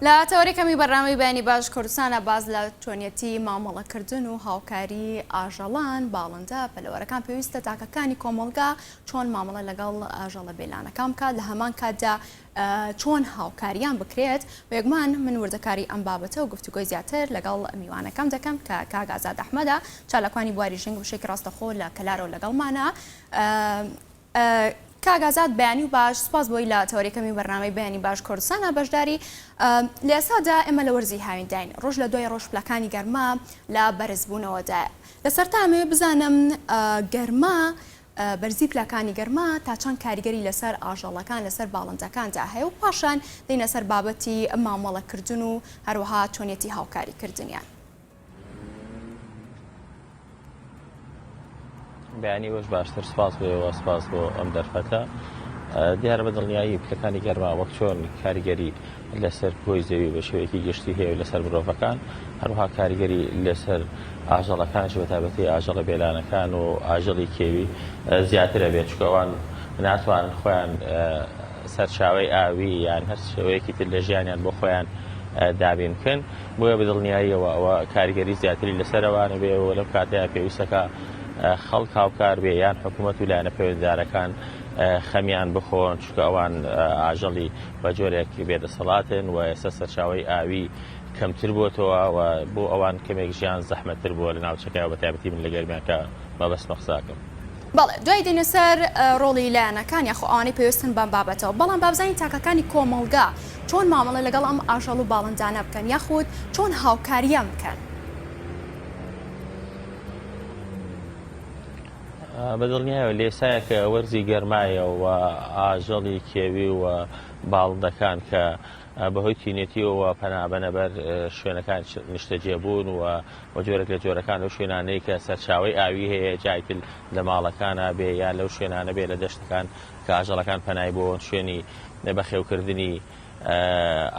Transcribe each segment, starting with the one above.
لە تەوەری کەمی بەرنامەی بەیانی باش کوردستانە باس لە چۆنیەتی مامەڵەکردن و هاوکاری ئاژەڵان، باڵندە، پەلەوەرەکان پێویستە تاکەکانی کۆمەڵگا چۆن مامەڵە لەگەڵ ئاژەڵە بێلانەکان بکات لە هەمان کاتدا چۆن هاوکاریان بکرێت بێگومان من وردەکاری ئەم بابەتە و گفتوگۆی زیاتر لەگەڵ میوانەکەم دەکەم کە کاک ئازاد ئەحمەدە چالاکوانی بواری ژینگە بەشێکی ڕاستەخۆ لە کەلارەوە لەگەڵمانە. کاک ئازاد بەیانی و باش سوپاس بۆی لە تەوەری کەمی بەرنامەی بەیانی باش کوردستانە بەشداری لە ئێستادا ئێمە لە وەرزی هاوینداین ڕۆژ لە دوای ڕۆژ پلەکانی گەرما لە بەرزبوونەوەدایە لە سەرتا ئەمەوێ بزانم گەرما بەرزی پلەکانی گەرما تا چەند کاریگەری لەسەر ئاژەڵەکان لەسەر باڵندەکاندا هەیە و پاشان دێینە سەر بابەتی مامەڵەکردن و هەروەها چۆنیەتی هاوکاریکردنیان. بەیانی وەش باشتر سپاس بۆ ئێوە سپاس بۆ ئەم دەرفەتە دیارە بە دڵنیایی پلەکانی گەرما وەک چۆن کاریگەری لەسەر کۆی زەوی بە شێوەیەکی گشتی هەیە و لەسەر مرۆڤەکان هەروەها کاریگەری لەسەر ئاژەڵەکانش بە تایبەتی ئاژەڵە بێلانەکان و ئاژەڵی کێوی زیاترە بێت چونکە ئەوان ناتوانن خۆیان سەرچاوەی ئاوی یان هەر شێوەیەکی تر لە ژیانیان بۆ خۆیان دابین بکەن بۆیە بە دڵنیاییەوە ئەوە کاریگەری زیاتری لەسەر ئەوانە بێ و لەم کاتەیا پێویستەکە خەڵک هاوکار بێ یان حکوومەت و لایەنە پەیوەندیدارەکان خەمیان بخۆن چونکە ئەوان ئاژەڵی بە جۆرێک بێدەسەڵاتن و ئێستا سەرچاوەی ئاوی کەمتر بۆتەوە و بۆ ئەوان کەمێک ژیان زەحمەتتر بووە لە ناوچەکە بە تایبەتی من لە گەرمیان کە مەبەستمە قساکەم. بەڵێ دوای دێینە سەر ڕۆڵی لایەنەکان یاخۆ ئەوانەی پەیوەستن بەم بابەتەوە، بەڵام با بزانین تاکەکانی کۆمەڵگا چۆن مامەڵە لەگەڵ ئەم ئاژەڵ و باڵندانە بکەن یاخود چۆن هاوکاریان بکەن؟ بە دڵنیایەوە لە ئێستایا کە وەرزی گەرمایە و ئاژەڵی کێوی و باڵندەکان کە بەهۆی تینێتیەوە پەنابەنە بەر شوێنەکان نیشتەجێبوون و و جۆرێک لە جۆرەکان لەو شوێنانەی کە سەرچاوەی ئاوی هەیە جای تر لە ماڵەکانا بێ یا لەو شوێنانە بێ لە دەشتەکان کە ئاژەڵەکان پەنای بۆ شوێنی بەخێوکردنی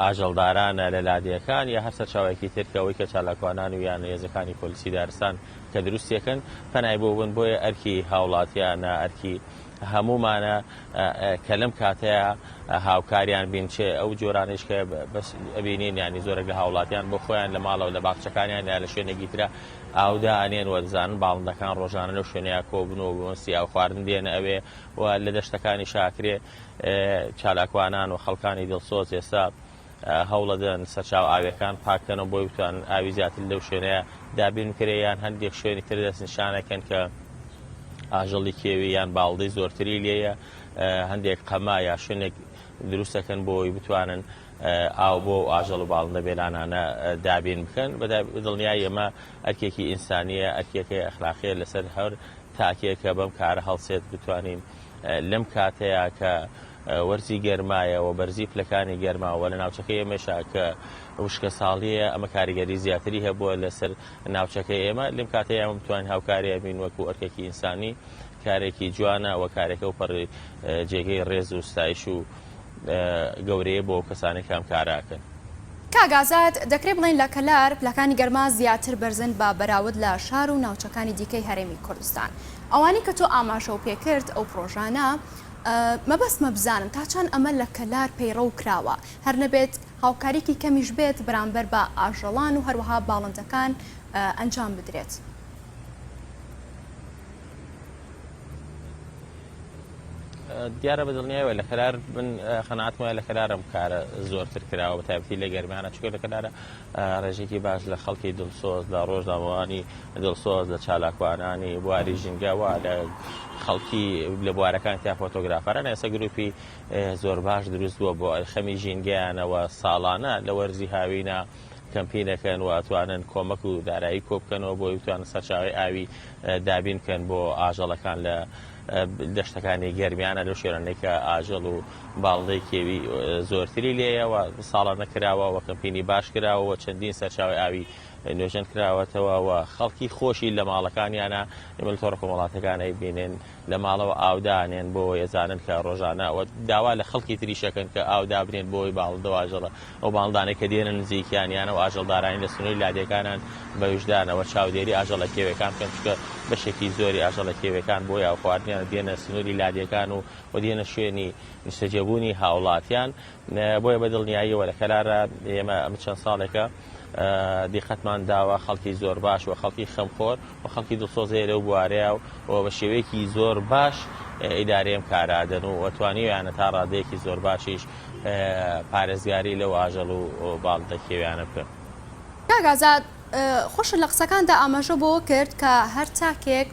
ئاژەڵدارانە لە لادێکان یا هەر سەرچاوەیەکی تر کە ئەوەی کە چالاکوانان و یان هێزەکانی پۆلیسی دارستان کە دروستیەکەن پەنای بۆ بن بۆیە ئەرکی هاوڵاتیانە ئەرکی هەموومانە کە لەم کاتەیە هاوکاریان بین چێ ئەو جۆرانەیش کە بەس ئەبینین یانی زۆرێک لە هاوڵاتیان بۆ خۆیان لە ماڵەوە لە باخچەکانیان یا لە شوێنێکی ترە ئاو دائەنێن و دەزانن باڵندەکان ڕۆژانە لەو شوێنەیە کۆبن و بەمەستی ئاو خواردن دێنە ئەوێ و لە دەشتەکانی شاکرێ چالاکوانان و خەڵکانی دڵسۆز ئێستا هەوڵەدەن سەرچاوە ئاویەکان پاککەنەوە بۆی بتوانن ئاوی زیاتر لەو شوێنەیە دابین بکرێ یان هەندێک شوێنی تر دەستنیشانەکەن کە ئاژەڵی کێوی یان باڵدەی زۆرتری لێیە هەندێک قەما یا شوێنێک دروستەکەن بۆی بتوانن ئاو بۆ ئاژەڵ و باڵندە بێلانانە دابین بکەن بە دڵنیایی ئەمە ئەرکێکی ئینسانیە ئەرکێکی ئەخلاقیە لەسەر هەر تاکێک کە بەم کارە هەڵسێت بتوانین لەم کاتەیا کە وەرزی گەرمایە و بەرزی پلەکانی گەرما و لە ناوچەکەی ئێمەشا کە وشکەساڵییە ئەمە کاریگەری زیاتری هەبووە لەسەر ناوچەکەی ئێمە لەم کاتەیا ئێمە بتوانین هاوکاری ئەبین وەکو ئەرکێکی ئینسانی کارێکی جوانە و کارێکە و پەڕی جێگەی ڕێز و ستایش و گەورەیە بۆ ئەو کەسانەی کە ئەم کارە ئەکەن. کاک ئازاد، دەکرێ بڵێین لە کەلار پلەکانی گەرما زیاتر بەرزن بە بەراورد لە شار و ناوچەکانی دیکەی هەرێمی کوردستان. ئەوانەی کە تۆ ئاماژەو پێکرد ئەو پڕۆژانە، مەبەستمە بزانم تا چەند ئەمە لە کەلار پەیڕەو کراوە، هەر نەبێت هاوکاریی کەمیش بێت بەرامبەر بە ئاژەڵان و هەروەها باڵندەکان ئەنجام بدرێت؟ دیارە بە دڵنیایەوە لە کەلار من قەناعەتم وایە لە کەلار ئەم کارە زۆرتر کراوە بە تایبەتی لە گەرمیانە چونکە لە کەلارە ڕێژێکی باش لە خەڵکی دڵسۆز لە ڕۆژنامەوانی دڵسۆز لە چالاکوانانی بواری ژینگە و لە خەڵکی لە بوارەکان تا فۆتۆگرافەران ئێستا گروپی زۆر باش دروست بووە بۆ خەمی ژینگەیانەوە ساڵانە لە وەرزی هاوینە کەمپینەکەن و ئەتوانن کۆمەک و دارایی کۆبکەنەوە بۆی بتوانن سەرچاوەی ئاوی دابین بکەن بۆ ئاژەڵەکان لە دەشتەکانی گەرمیانە لەو شوێنانەی کە ئاژەڵ و باڵندەی کێوی زۆرتری لێیە و ساڵانە کراوە و کەمپینی باش کراوە و چەندین سەرچاوەی ئاوی. نۆژەن کراوەتەوە و خەڵکی خۆشی لە ماڵەکانیانە ئێمە لە تۆڕە کۆمەڵاتەکان ئەیبینن لە ماڵەوە ئاو دانێن بۆ ئەزانن کە ڕۆژانە و داوا لە خەڵکی تریش ئەکەن کە ئاو دابنێن بۆ ئەوەی باڵندە و ئاژەڵە ئەو باڵندانەی کە دێنە نزیکیان یان ئەو ئاژەڵدارانی لە سنووری لادێکانان بە ویژدانەوە چاودێری ئاژەڵە کێوێکان بکەن چونکە بەشێکی زۆری ئاژەڵە کێوێکان بۆ ئاو خواردنیان دێنە سنووری لادێکان و و دێنە شوێنی نیشتەجێبوونی هاوڵاتیان بۆیە بە دڵنیاییەوە لە کەلارە ئێمە ئەمە چەند ساڵێکە دیقەتمان داوە خەڵکی زۆر باش و خەڵکی خەمخۆر و خەڵکی دڵسۆز هەیە لەو بوارەیە و بە شێوەیەکی زۆر باش ئیدارەی ئەم کارە ئەدەن و توانیویانە تا ڕادەیەکی زۆر باشیش پارێزگاری لەو ئاژەڵ و باڵندە کێویانە بکەن. کاک ئازاد خۆشت لە قسەکاندا ئاماژە بەوە کرد کە هەر تاکێک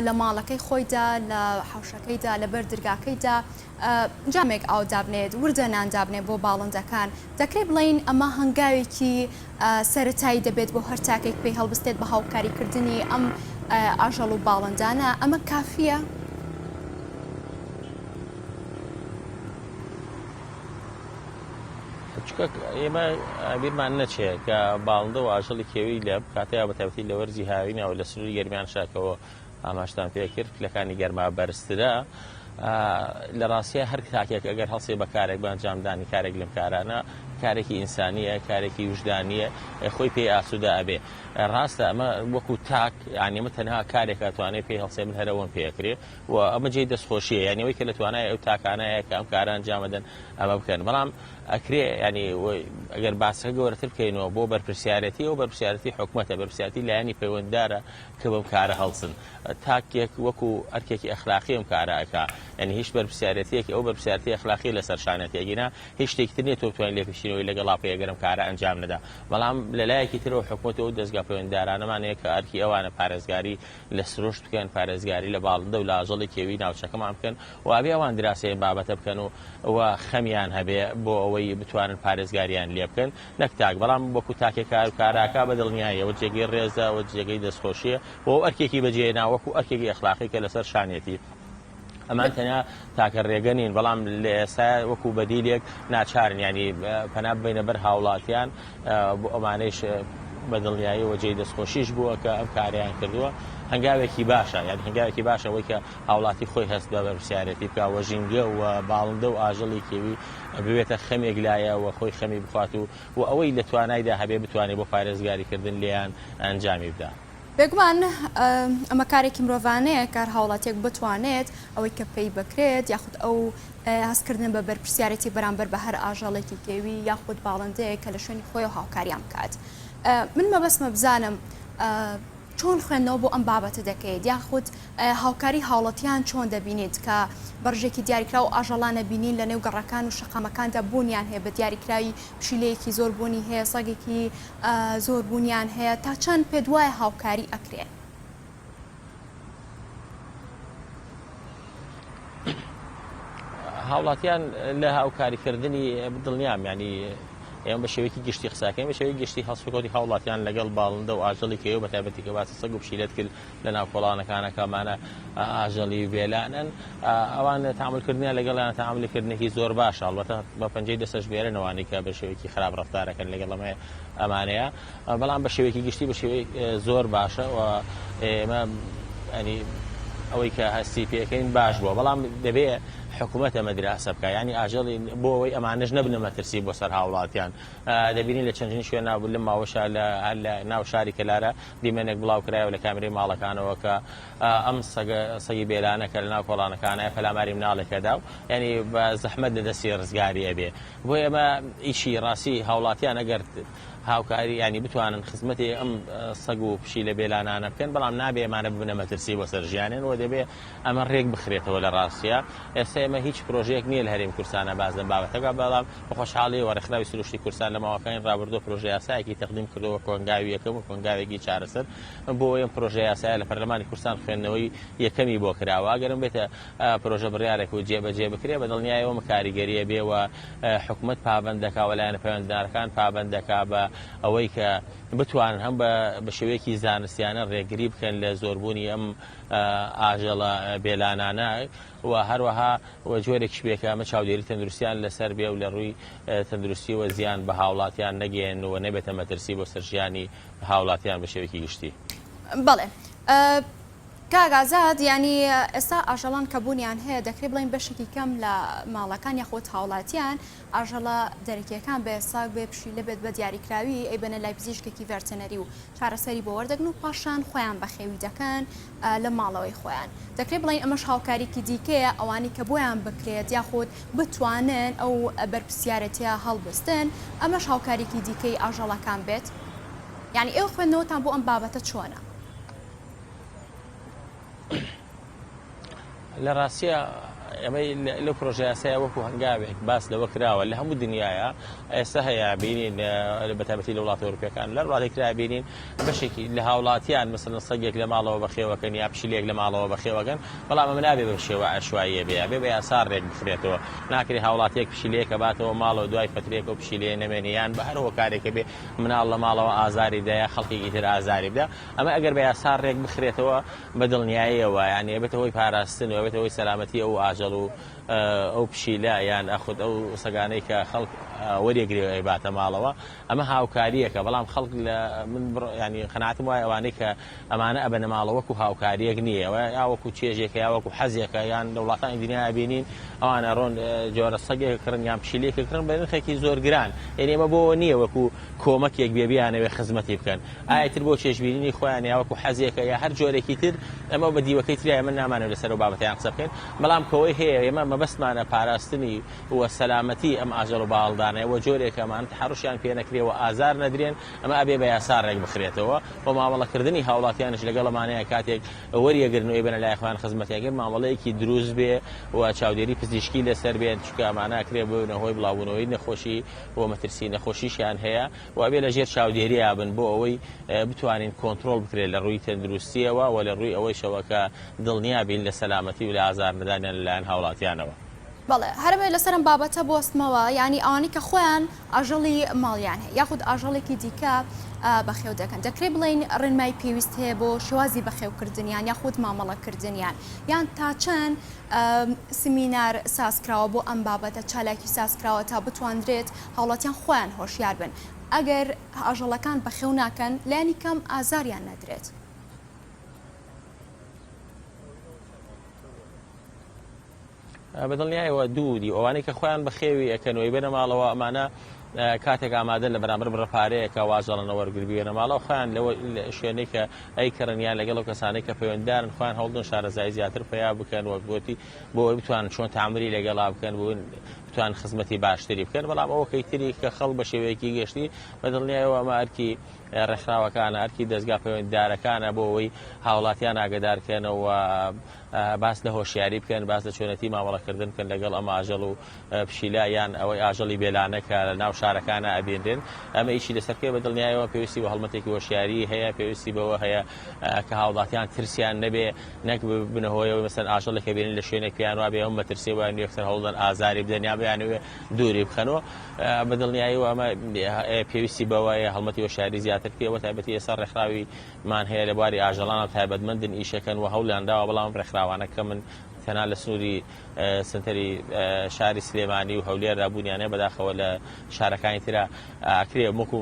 لە ماڵەکەی خۆیدا لە حەوشەکەیدا لە بەر درگاکەیدا جامێک ئاو دابنێت، وردە نان دابنێت بۆ باڵندەکان، دەکرێت بڵێین ئەمە هەنگاوێکی سەرەتایی دەبێت بۆ هەر تاکێک پێی هەڵبستێت بە هاوکاریکردنی ئەم ئاژەڵ و باڵندانە، ئەمە کافییە؟ چونکە ئێمە بیرمان نەچێ کە باڵندە و ئاژەڵی کێوی لە کاتەیا بە تایبەتی لە وەرزی هاوینە و لە سنووری گەرمیان شاکەوە ئاماژتان پێکرد پلەکانی گەرما بەرزترە لە ڕاستیا هەر تاکێک ئەگەر هەڵسێ بە کارێک بە ئەنجامدانی کارێک لەم کارانە کارێکی ئینسانیە کارێکی وژدانیە خۆی پێی ئاسوودە ئەبێ ڕاستە ئەمە وەکو تاک یانی ئەمە تەنها کارێک ئەتوانێ پێی هەڵسێ من هەرەوەم پێکرێ و ئەمە جێی دەستخۆشیە یانی ئەوەی کە لە توانای ئەو تاکانەیە کە ئەم کارە ئەنجام بدەن ئەمە بکەن بەڵام ئەکرێ ینی ئەگەر باسەکە گەورەتر بکەینەوە بۆ بەرپرسیارەتی ئەو بەرپرسیارەتی حکومەتە بەرپرسیارەتی لایەنی پەیوەنددارە کە بەم کارە هەڵسن تاکێک وەکو ئەرکێکی ئەخلاقی ئەم کارە ئەکا یانی هیچ بەرپرسیارێتیەکی ئەو بەرپرسیارەتی ئەخلاقی لەسەر شانێتی ئەگینا هیچ شتێکی تر نیە تۆ بتوانی لێپێچینەوەی لەگەڵا بکەی ئەگەر ئەم کارە ئەنجام نەدا بەڵام لەلایەکی ترەوە حکومەت و ئەو دەزگا پەیوەندیدارانەمان هەیە کە ئەرکی ئەوانە پارێزگاری لە سروشت بکەن پارێزگاری لە باڵندە و لە ئاژەڵی کێوی ناوچەکەمان بکەن و ئەبێ ئەوان دراسەی ئەم بابەتە بکەن و و خەمیان هەبێ بۆ ئەوەی بتوانن پارێزگاریان لێ بکەن نەک تاک بەڵام وەکو تاکێک کار و کاراکە بە دڵنیاییەوە جێگەی ڕێزە و جێگەی دەستخۆشیە و ئەو ئەرکێکی بەجێ نا وەکو ئەرکێکی ئەخلاقی کە لەسەر شانیەتی ئەمان تەنیا تاکە ڕێگە نین بەڵام لە ئێستا وەکو بەدیلێک ناچارن ینی پەنا ببەینە بەر هاوڵاتیان بۆ ئەمانەیش بە دڵنیاییەوە جێی دەستخۆشیش بووە کە ئەم کارەیان کردووە هەنگاوێکی باشە یان هەنگاوێکی باشە ئەوەی کە هاوڵاتی خۆی هەست بە بەرپرسیارێتی بکا و ژینگە و باڵندە و ئاژەڵی کێوی ببێتە خەمێک لایە و خۆی خەمی بخوات و و ئەوەی لە توانایدا هەبێ بتوانێ بۆ پارێزگاریکردن لێیان ئەنجامی بدا. بێگومان ئەمە کارێکی مرۆڤانەیە کە هەر هاوڵاتیەک بتوانێت ئەوەی کە پێی بکرێت یاخود ئەو هەستکردنە بە بەرپرسیارێتی بەرامبەر بە هەر ئاژەڵێکی کێوی یاخود باڵندەیەک کە لە شوێنی خۆیەوە هاوکاریان بکات. من مەبەستمە بزانم چۆن خوێندنەوە بۆ ئەم بابەتە دەکەیت یاخود هاوکاری هاوڵەتیان چۆن دەبینیت کە بەڕژێکی دیاریکراو ئاژەڵانە بینین لە نێو گەڕەکان و شەقامەکاندا بوونیان هەیە بە دیاریکراوی پشیلەیەکی زۆر بوونی هەیە سەگێکی زۆر بوونیان هەیە تا چەند پێت وایە هاوکاری ئەکرێ؟ هاوڵاتیان لە هاوکاریکردنی دڵنیام ینی ئێمە بە شێوەیەکی گشتی قساکەین بە شێوەی گشتی هەڵسوکەوتی هاوڵاتیان لەگەڵ باڵندە و ئاژەڵی کێو بە تایبەتی کە باسی سەگ و پشیلەت کرد لە ناو کۆڵانەکانەکەمانە ئاژەڵی بێلانن ئەوان تەعامولکردنیان لەگەڵیان تەعامولکردنێکی زۆر باشە ئەڵبەتە بە پەنجەی دەستەش بێرنەوانی کە بە شێوەیەکی خراپ ڕەفتارەکەن لەگەڵ ئەمە ئەمانەیە بەڵام بە شێوەیەکی گشتی بە شێوەی زۆر باشە و ئێمە ئەنی ئەوەی کە هەستی پێکەین باش بووە بەڵام دەبێ حکوومەت ئەمە دراسە بکە ینی ئاژەڵی بۆ ئەوەی ئەمانەش نەبنە مەترسی بۆ سەر هاوڵاتیان دەبینین لە چەندین شوێن نابوو لەم ماوەشا لە لە ناو شاری کەلارە دیمەنێک بڵاو کرایەوە لە کامێرەی ماڵەکانەوە کە ئەم سەگە سەگی بێلانە کە لە ناو کۆڵانەکانە پەلاماری مناڵێک ئەدا و یانی بە زەحمەت لە دەستی ڕزگاری ئەبێ بۆیە ئەمە ئیشی ڕاستی هاوڵاتیان ئەگەر هاوکاری ینی بتوانن خزمەتی ئەم سەگ و پشیلە بێلانانە بکەن بەڵام نابێ ئەمانە ببنە مەترسی بۆ سەر ژیانیان و دەبێ ئەمە ڕێک بخرێتەوە لە ڕاستیە ئێستا ئێمە هیچ پرۆژەیەک نییە لە هەرێمی کوردستانە باس لەم بابەتەکە بەڵام بە خۆشحاڵیەوە ڕێکخراوی سروشتی کوردستان لە ماوەکانی ڕابردوو پرۆژە یاسایەکی تەقدیم کردەوە کۆنگاوی یەکەم و کۆنگاوێکی چارەسەر بۆ ئەوەی ئەم پرۆژە یاسایە لە پەرلەمانی کوردستان خوێندنەوەی یەکەمی بۆ کراوە ئەگەر ئەم بێتە پرۆژە بڕیارێک و جێبەجێ بکرێ بە دڵنیایەوە ئەمە کاریگەریە بێ و حکومەت پابەند دەکا و لایەنە پەیوەندیدارەکان پابەند دەکا بە ئەوەی کە بتوانن هەم بە شێوەیەکی زانستیانە ڕێگری بکەن لە زۆربوونی ئەم ئاژەڵە بێلانانە و هەروەها و جۆرێکیش بێ کە ئەمە چاودێری تەندروستیان لەسەر بێ و لە ڕووی تەندروستیەوە زیان بە هاوڵاتیان نەگەیەنن و نەبێتە مەترسی بۆ سەر ژیانی هاوڵاتیان بە شێوەیەکی گشتی. بەڵێ کاک ئازاد یانی ئێستا ئاژەڵان کە بوونیان هەیە دەکرێت بڵێین بەشێکی کەم لە ماڵەکان یاخود هاوڵاتیان ئاژەڵە دەرەکیەکان بێ ساگ بێ پشیلە بێت بە دیاریکراوی ئەیبەنە لای پزیشکێکی ڤێرتەنەری و چارەسەری بۆ وەردەگرن و پاشان خۆیان بەخێوی دەکەن لە ماڵەوەی خۆیان. دەکرێت بڵێین ئەمەش هاوکاریکی دیکەیە ئەوانەی کە بۆیان بکرێت یاخود بتوانن ئەو بەرپرسیارێتیە هەڵبستن ئەمەش هاوکاریکی دیکەی ئاژەڵەکان بێت؟ یانی ئێوە خوێندنەوەتان بۆ ئەم بابەتە چۆنە؟ لە ڕاستیا ئەمەی لەو پرۆژە یاسایە وەکو هەنگاوێک باس لەوە کراوە لە هەموو دنیاە ئێستا هەیە بینین بە تایبەتی لە وڵاتە ئەوروپیەکان لە وڵاتێک کرا بینین بەشێکی لە هاوڵاتیان مثلەن سەگێک لە ماڵەوە بەخێوەکەن یا پشیلێک لە ماڵەوە بەخێوەکەن بەڵام ئەمە نابێ بە شێوە عەشواییە بێ ئەبێ بە یاسا ڕێک بخرێتەوە ناکرێ هاوڵاتیەک پشیلەیەکە باتەوە ماڵەوە دوای فترێک و پشیلەیە نەمێنێ یان بە هەر هۆکارێکە بێ مناڵ لە ماڵەوە ئازاری دا یا خەڵکێکی تر ئازاری بدا ئەمە ئەگەر بە یاسا ڕێک بخرێتەوە بە دڵنیاییەوە یانی ئەبێتە هۆی پاراستن و ئەبێتە هۆی سەلامەتی ئەو ئاژەڵ و ئەو پشیلە یان ئەخود ئەو سەگانەی کە خەڵک وەریەگرێ و ئەیباتە ماڵەوە ئەمە هاوکارییەکە بەڵام خەڵک لە من ینی قەناعەتم وایە ئەوانەی کە ئەمانە ئەبەنە ماڵەوە وەکو هاوکارییەک نییە یا وەکو چێژێکە یا وەکو حەزێکە یان لە وڵاتانی دنیا ئەبینین ئەوان ئەڕۆن جۆرە سەگێک کڕن یان پشیلەیەک کڕن بە نرخێکی زۆر گران یعنی ئەمە بۆ نییە وەکو کۆمەکێک بێ بیانەوێ خزمەتی بکەن ئایا تر بۆ چێژبینینی خۆیان یا وەکو حەزێکە یا هەر جۆرێکی تر ئەمە بە دیوەکەی تریا ئێمە نامانەوێت لەسەر ئەو بابەتەیان قسە بکەین بەڵام کەوەی هەیە ئێمە مەبەستمانە پاراستنی و سەلامەتی ئەم ئاژەڵ و باڵدانەیە و جۆرێک ئەمان تەحەڕوشیان پێ نەکرێ و ئازار نەدرێن ئەمە ئەبێ بە یاسا ڕێک بخرێتەوە و مامەڵەکردنی هاوڵاتیانش لەگەڵ ئەمانەیە کاتێک وەریەگرن و ئەیبەنە لای خۆیان خزمەتیان کرد مامەڵەیەکی دروست بێ و چاودێری پزیشکی لەسەر بێت چونکە ئەمانە ئەکرێ ببنە هۆی بڵاوبوونەوەی نەخۆشی و مەترسی نەخۆشیشیان هەیە و ئەبێ لە ژێر چاودێریا بن بۆ ئەوەی بتوانین کۆنترۆڵ بکرێت لە ڕووی تەندروستیەوە و لە ڕووی ئەوەیشەوە کە دڵنیا بین لە سەلامەتی و لە ئازار نەدانیان لەلایەن هاوڵاتیانەوە. بەڵێ هەربۆیە لەسەر ئەم بابەتە بوەستمەوە یانی ئەوانەی کە خۆیان ئاژەڵی ماڵیان هەیە یاخود ئاژەڵێکی دیکە بەخێو دەکەن دەکرێت بڵێین ڕێنمای پێویست هەیە بۆ شێوازی بەخێوکردنیان یاخود مامەڵەکردنیان یان تا چەند سمینار سازکراوە بۆ ئەم بابەتە چالاکی سازکراوە تا بتواندرێت هاوڵاتیان خۆیان هۆشیار بن ئەگەر ئاژەڵەکان بەخێو ناکەن لانی کەم ئازاریان نەدرێت. بە دڵنیایەوە دووری ئەوانەی کە خۆیان بەخێوی ئەکەن و ئەیبەنە ماڵەوە ئەمانە کاتێک ئامادەن لە بەرامبەر بڕە پارەیەکە واژەڵەنە وەرگر بیێنە ماڵەوە خۆیان لەوە شوێنەی کە ئەیکڕن یان لەگەڵ ئەو کەسانەی کە پەیوەندیدارن خۆیان هەوڵدن شارەزایی زیاتر پەیا بکەن وەک گوتی بۆ ئەوەی بتوانن چۆن تەعامولی لەگەڵا بکەن بۆ بتوان خزمەتی باشتری بکەن بەڵام ئەوە کەی تری کە خەڵک بە شێوەیەکی گشتی بە دڵنیایەوە ئەمە ئەرکی ڕێکخراوەکانە ئەرکی دەزگا پەیوەندیدارەکانە بۆ ئەوەی هاوڵاتیان ئاگدار کەنەوە باس لە هۆشیاری بکەن، باس لە چۆنێتی مامەڵەکردن بکەن لەگەڵ ئەم ئاژەڵ و پشیلە یان ئەوەی ئاژەڵی بێلانە کە لە ناو شارەکانا ئەبینرێن، ئەمە ئیشی لەسەر بکەین، بە دڵنیایەوە پێویستی بە هەڵمەتێکی هۆشیاری هەیە، پێویستی بەوە هەیە کە هاوڵاتیان ترسیان نەبێ، نەک ببنە هۆی ئەوەی مەسەلەن ئاژەڵێک ئەبینن لە شوێنێک پێیان وابێ ئەو مەترسیە بۆیان یەکسەر هەوڵدەن ئازاری بدەن یا بیانەوێ دووری بخەنەوە، بە دڵنیاییەوە ئەمە پێویستی بەوە هەیە هەڵمەتی هۆشیاری زیاتر بکرێ، بەتایبەتی ئێستا ڕێکخراوی مان هەیە لە بواری ئاژەڵانە تایبەتمەندن ئیشەکەن و هەوڵیان داوە بەڵام ئەم ڕێکخراوانە کەمن تەنها لە سنووری سنتەری شاری سلێمانی و هەولێردا بوونیان هەیە بەداخەوە لە شارەکانی ترا ئاکرێ وەکو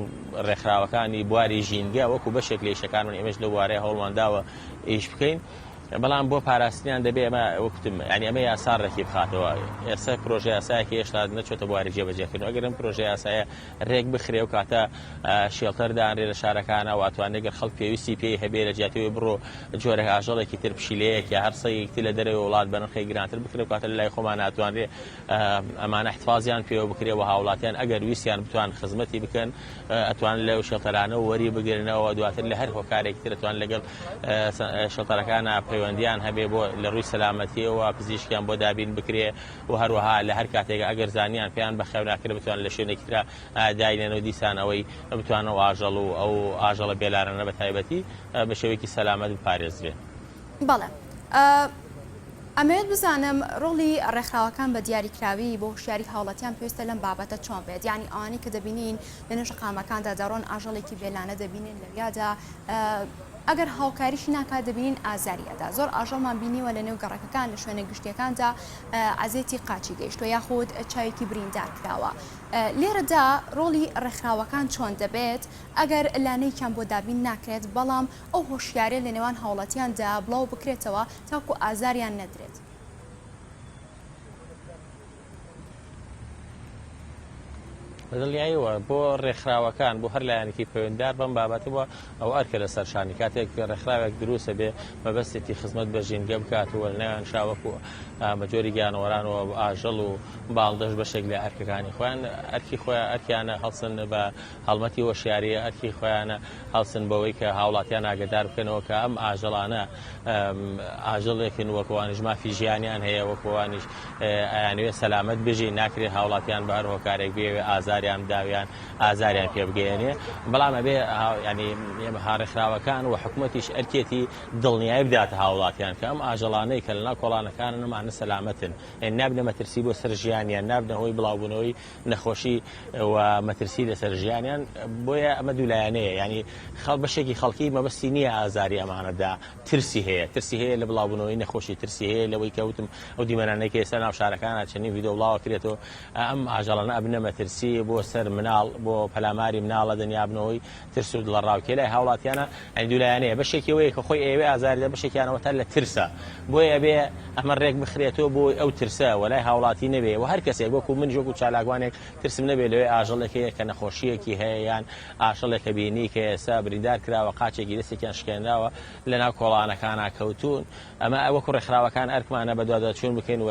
ڕێکخراوەکانی بواری ژینگە وەکو بەشێک لە ئیشەکانمان ئێمەش لەو بوارەیە هەوڵمان داوە ئیش بکەین بەڵام بۆ پاراستنیان دەبێ ئەمە وەکوتم یانی ئەمە یاسا ڕێکی بخاتەوە ئێستا پرۆژە یاسایەکی هێشتا نەچۆتە بواری جێبەجێکردن ئەگەر ئەم پرۆژە یاسایە رێک بخرێ ئەو کاتە shelter دانرێ لە شارەکانا و ئەتوانرێ گەر خەڵک پێویستی پێی هەبێ لە جیاتی ئەوەی بڕۆ جۆرە ئاژەڵێکی تر پشیلەیەک یا هەر سەگێکی تر لە دەرەوەی وڵات بە نرخێک گرانتر بکرێ ئەو کاتە لە لای خۆمان ئەتوانرێ ئەمانە احتفاظیان پێوە بکرێ و هاوڵاتیان ئەگەر ویستیان بتوان خزمەتی بکەن ئەتوان لەو shelter انە وەری بگرنەوە دواتر لە هەر هۆکارێکی تر ئەتوان لەگەڵ shelter ەکانە پەیوەندیان هەبێ بۆ لە ڕووی سەلامەتیەوە پزیشکیان بۆ دابین بکرێ و هەروەها لە هەر کاتێک ئەگەر زانیان پێیان بەخێو ناکرێت بتوانن لە شوێنێکی ترا داینێن و دیسان ئەوەی بتوانن ئەو ئاژەڵ و ئەو ئاژەڵە بێلانانە بە تایبەتی بە شێوەیەکی سەلامەت بپارێزرێن. بەڵێ. ئەمەوێت بزانم ڕۆڵی ڕێکخراوەکان بە دیاریکراوی بۆ هۆشیاری هاوڵاتیان پێویستە لەم بابەتە چۆن بێت؟ یانی ئەوانەی کە دەبینین لەنێو شەقامەکاندا دەڕۆن ئاژەڵێکی بێلانە دەبینن لەویادا ئەگەر هاوکاریشی ناکات دەبینین ئازاری ئەدا زۆر ئاژەڵمان بینیوە لەنێو گەڕەکەکان لە شوێنە گشتیەکاندا عەزێتی قاچی گەیشتوە یاخود چاوێکی بریندار کراوە لێرەدا ڕۆڵی ڕێکخراوەکان چۆن دەبێت ئەگەر لانەیەکیان بۆ دابین ناکرێت بەڵام ئەو هۆشیاریە لە نێوان هاوڵاتیاندا بڵاو بکرێتەوە تاکو ئازاریان نەدرێت. بە دڵنیاییەوە بۆ ڕێکخراوەکان بۆ هەر لایەنێکی پەیوەندیدار بەم بابەتە بۆ ئەو ئەرکە لەسەر شانی کاتێک ڕێکخراوێک دروستە بێ مەبەستێتی خزمەت بە ژینگە بکات و لەناویان شاوەکو بە جۆری گیانەوەران و ئاژەڵ و باڵدەش بەشێک لە ئەرکەکانی خۆیان ئەرکی خۆیان ئەرکیانە هەڵسن بە هەڵمەتی هۆشیاری ئەرکی خۆیانە هەڵسن بەوەی کە هاوڵاتیان ئاگدار بکەنەوە کە ئەم ئاژەڵانە ئاژەڵێکن وەکوانیش مافی ژیانیان هەیە وەکوانیش ئەیانەوێ سەلامەت بژین ناکرێ هاوڵاتیان بە هەر هۆکارێک بێوێ ئازاریان بداویان ئازاریان پێ بگەیەنێ بەڵام ئەبێ ینی ئێمە ڕێکخراوەکان و حکوومەتیش ئەرکێتی دڵنیایی بداتە هاوڵاتیان کە ئەم ئاژەڵانەی کە لەناو کۆڵانەکانن ئەمانە سەلامەتن نابنە مەترسی بۆ سەر ژیانیان نابنە هۆی بڵاوبوونەوەی نەخۆشی و مەترسی لەسەر ژیانیان بۆیە ئەمە دوولایەنەیە ینی خەڵ بەشێکی خەڵکی مەبەستی نییە ئازاری ئەمانەدا ترسی هەیە ترسی هەیە لە بڵاوبوونەوەی نەخۆشی ترسی هەیە لەوەی کەوتم ئەو دیمەنانەی کە ئێستا ناو شارەکانە چەندین ڤیدیۆ بڵاوە کرێتەوە ئەم ئاژەڵانە ئەبنە مەترسی بۆ سەر مناڵ بۆ پەلاماری مناڵە دنیابنەوەی ترس و دڵەڕاوکێ لای هاوڵاتیانە ئەین دوولایەنەیە بەشێکی ئەوەیە کە خۆی ئەیەوێ ئازاری دە بەشێکیانەوە تا لە ترسە بۆیە ئەبێ ئەمە ڕێک بخرێتەوە بۆی ئەو ترسە وەلای هاوڵاتی نەبێ و هەر کەسێک وەکو منیش وەکو چالاکوانێک ترسم نەبێ لەوەی ئاژەڵێک هەیە کە نەخۆشییەکی هەیە یان ئاژەڵێکە بینی کە ئێستا بریندار کراوە قاچێکی دەستێکیان شکێنراوە لەناو کۆڵانەکانا کەوتوون ئەمە وەکو ڕێکخراوەکان ئەرکمانە بەدواداچوون بکەین و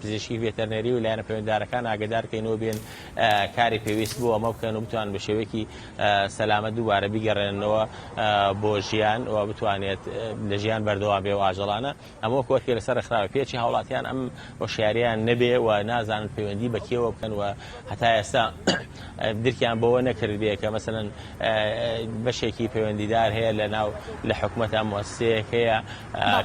پزیشکی ڤێتەرنەری و لایەنە پەیوەندیدارەکان ئاگادار کەین و بێن کاری پێویست بۆ ئەمە بکەن و بتوانن بە شێوەیەکی سەلامەت دووبارە بیگەڕێننەوە بۆ ژیان و بتوانێت لە ژیان بەردەوام بێ و ئاژەڵانە ئەمە وەکو ئەرکێک لەسەر ڕێکخراوە پێچی هاوڵاتیان ئەم هۆشیاریان نەبێ و نازانن پەیوەندی بە کێوە بکەن و هەتا ئێستا درکیان بەوە نەکردبێ کە مەسەلەن بەشێکی پەیوەندیدار هەیە لە ناو لە حکومەتا موسسەیەک هەیە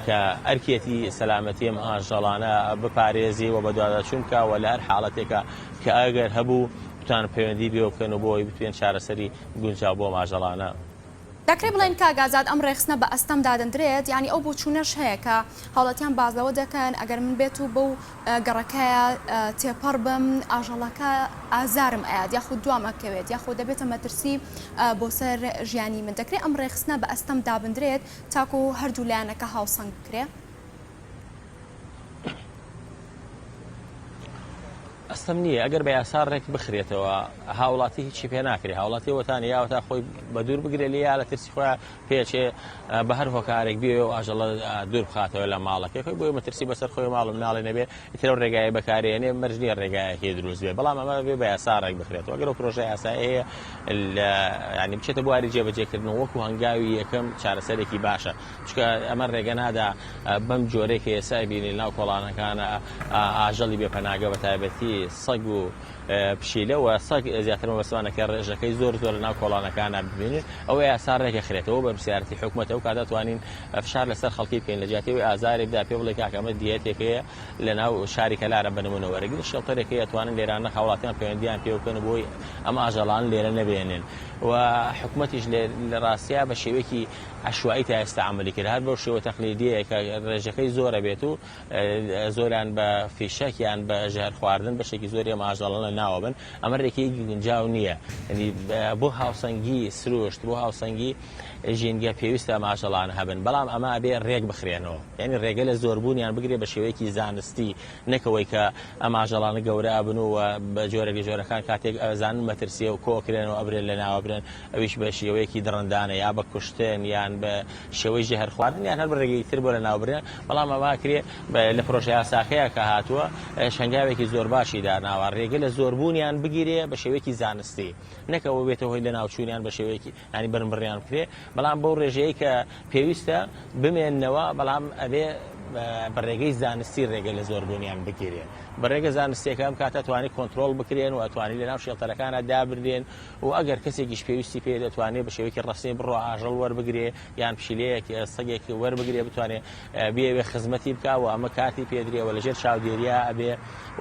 کە ئەرکێتی سەلامەتی ئەم ئاژەڵانە بپارێزی و بەدواداچوون بکا و لە هەر حاڵەتێکا کە ئەگەر هەبوو بتوانن پەیوەندی پێوە بکەن و بۆ ئەوەی بتوێن چارەسەری گونجاو بۆ ئەم ئاژەڵانە دەکرێت بڵێین کاک ئازاد ئەم ڕێکخستنە بە ئەستەم دادەندرێت؟ یانی ئەو بۆچوونەش هەیە کە هاوڵاتیان باس لەوە دەکەن ئەگەر من بێت و بەو گەڕەکەیە تێپەڕ بم ئاژەڵەکە ئازارم ئەیات یاخود دوام ئەکەوێت یاخود دەبێتە مەترسی بۆ سەر ژیانی من دەکرێت ئەم ڕێکخستنە بە ئەستەم دابندرێت تاکو هەردوو لایەنەکە هاوسەنگ بکرێ؟ ئەستەم نییە ئەگەر بە یاسا ڕێک بخرێتەوە هاوڵاتی هیچی پێ ناکرێ هاوڵاتی وەتانی یاوەتا خۆی بە دوور بگرێ لێ یا لە ترسی خۆیان پێچێ بە هەر هۆکارێک بێ و ئاژەڵە دوور بخاتەوە لە ماڵەکەی خۆی بۆی مەترسی بەسەر خۆی ماڵ و مناڵی نەبێ ئیتر ئەو ڕێگایە بەکارێنێ مەرج نییە ڕێگایەکی دروست بێ بەڵام ئەمە بێ بە یاسا ڕێک بخرێتەوە ئەگەر ئەو پرۆژە یاسایی هەیە لە ینی بچێتە بواری جێبەجێکردن وەکو هەنگاوی یەکەم چارەسەرێکی باشە چونکە ئەمە ڕێگە نادا بەم جۆرەی کە ئێستا ئەبینین لەناو کۆڵانەکانە ئاژەڵی بێ پەناگە بە تایبەتی سەگ و پشیلە و سەگ زیاتر مەبەستمانە کە ڕێژەکەی زۆر زۆر لەناو کۆڵانەکانە ببینین ئەوە یاسا ڕێکەخرێتەوە بەرپرسیارەتی حکومەتە ئەو کاتە توانین فشار لەسەر خەڵکی بکەین لە جیاتی ئەوەی ئازارێک بدا پێ بڵێ کاکە ئەمە دیەتێک هەیە لەناو شاری کەلارە بە نمونە وەرەگرن shelter ێک هەیە توانن لێرانە هاوڵاتیان پەیوەندیان پێ بکەن و بۆی ئەم ئاژەڵان لێرە نەبێنن و حکومەتیش لە ڕاستیا بە شێوەیەکی عەشوائی تا ئێستا عەمەلی کرد هەر بەو شێوە تەقلیدیەیە کە ڕێژەکەی زۆرە بێت و زۆریان بە فیشەک یان بە ژەهر خواردن بەشێکی زۆری ئەم ئاژەڵانە ناوەبن ئەمە ڕێکەیەکی گونجاو نییە یعنی بۆ هاوسەنگی سروشت بۆ هاوسەنگی ژینگە پێویستە ئەم ئاژەڵانە هەبن بەڵام ئەمە ئەبێ ڕێک بخرێنەوە یعنی ڕێگە لە زۆربوونیان بگرێ بە شێوەیەکی زانستی نەکەوەی کە ئەم ئاژەڵانە گەورە ئەبن و بە جۆرێک لە جۆرەکان کاتێک ئەزانن مەترسیە و کۆکرێنەوە ئەبرێن لە ناوەبرێن ئەویش بە شێوەیەکی دڕندانە یا بە کوشتن یان بە شێوەی ژەهر خواردن یان هەر بە ڕێگەی تر بۆ لەناوبردن، بەڵام ئەمە ئەکرێ لە پرۆژە یاساکەیا کە هاتووە هەنگاوێکی زۆر باشی داناوە ڕێگە لە زۆربوونیان بگیرێ بە شێوەیەکی زانستی نەک ئەوە بێتە هۆی لەناوچوونیان بە شێوەیەکی یانی بنبڕیان بکرێ بەڵام بەو ڕێژەیەی کە پێویستە بمێننەوە بەڵام ئەبێ بە ڕێگەی زانستی ڕێگە لە زۆربوونیان بگیرێ. بە ڕێگە زانستیەکە ئەم کاتە توانی کۆنترۆڵ بکرێن و ئەتوانی لەناو shelter ەکانە دابنرێن و ئەگەر کەسێکیش پێویستی پێ دەتوانێت بە شێوەیەکی ڕەسمی بڕۆ ئاژەڵ وەربگرێ یان پشیلەیەک سەگێک وەربگرێ بتوانێ بیەوێ خزمەتی بکا و ئەمە کارتی پێدرێ و لەژێر چاودێریا ئەبێ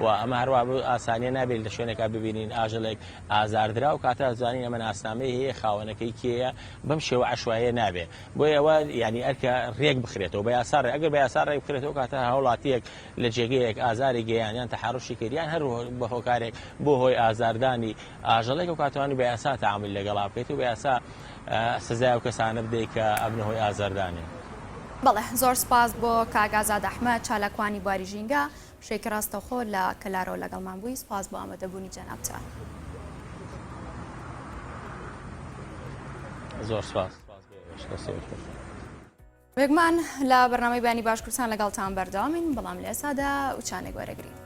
و ئەمە هەروە ئاسانیە نابێت لە شوێنێکا ببینین ئاژەڵێک ئازاردرا و کاتە زانین ئەمە ناسنامەی هەیە خاوەنەکەی کێیە بەم شێوە عەشواییە نابێ بۆیە ئەوە یانی ئەرکە ڕێک بخرێتەوە بە یاسا ڕێ ئەگەر بە یاسا ڕێک بخرێتەوە کاتە هاوڵاتیەک لە جێگەیەک ئازاری گەیان یان تەحەڕوشی کرد یان هەر بە هۆکارێک بۆ هۆی ئازاردانی ئاژەڵێک ئەو کاتوانی بە یاسا تەعامولی لەگەڵا بکەیت و بە یاسا سزای ئەو کەسانە بدەیت کە ئەبنە هۆی ئازاردانی. بەڵێ زۆر سوپاس بۆ کاک ئازاد ئەحمەد چالاکوانی بواری ژینگە شێکی ڕاستەوخۆ لە کەلارەوە لەگەڵمان بووی سوپاس بۆ ئامادەبوونی جەنابتان. زۆر سوپاس. سوپاس بۆ ئێوەش. دەستێوەش خۆش. بێگومان لە بەرنامەی بەیانی باش کوردستان لەگەڵتان بەردەوامین بەڵام لە ئێستادا وچانێک وەرەگرین.